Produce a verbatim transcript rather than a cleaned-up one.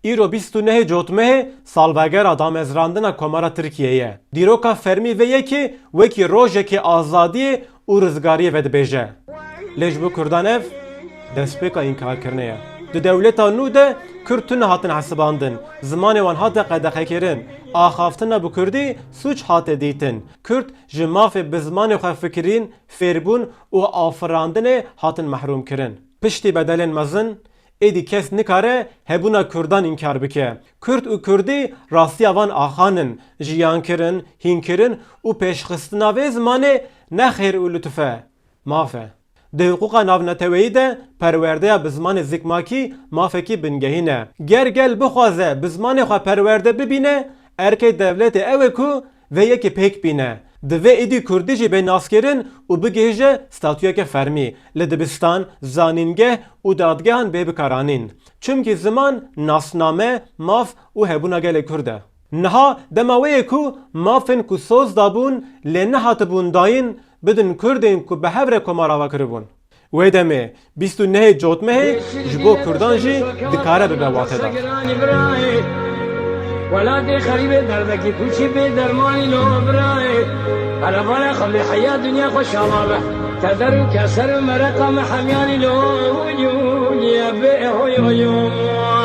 Îro bîst û nehê Cotmehê salvegera damezrandina Komara Tirkiyê ye. Dîroka fermî vê yekê wekî rojekê azadiyê û rizgariyê vedibêje. Lê ji bo Kurdan ev destpêka înkarkirinê ye. Di dewleta nû de Kurd tune hatin hesibandin, zimanê wan hate qedexekirin, axaftina bi Kurdî sûc hate dîtin. Kurd ji mafê bi zimanê xwe fikirîn, fêrbûn û afirandinê hatin mehrûmkirin. Piştî bedelên mezin, êdî kes nikare hebûna Kurdan înkar bike. Kurd û Kurdî rastiya van axan in, jiyankirin, hînkirin û pêşxistina vê zimanê ne xêr û lutuf e, maf e. Di hiqûqa navneteweyî de perwerdeya bi zimanê zikmakî mafekî bingehîn e. Ger gel bixwaze bi zimanê xwe perwerde bibîne, erkê dewletê ew e ku vê yekê pêk bîne. Divê êdî Kurdî jî bê naskirin û bigihîje statuyeke fermî li dibistan, zanîngeh û dadgehan bê bikaranîn. Çimkî ziman nasname, maf û hebûna gelê Kurd e. Niha dema wê ye ku mafên ku soz dabûn lê nehatibûn dayîn bidin Kurdên ku bi hev re komar ava kiribûn. Wê demê bîst û nehê Cotmehê ji bo Kurdan jî dikare bibe watedar. Welatê xerîbê derdekî pûçî bê dermanî lo birayê. Erevane xemê heya dinya xwe şama be. Keder û keser û mereqa me hemyanî lo. Bê hoy hoy.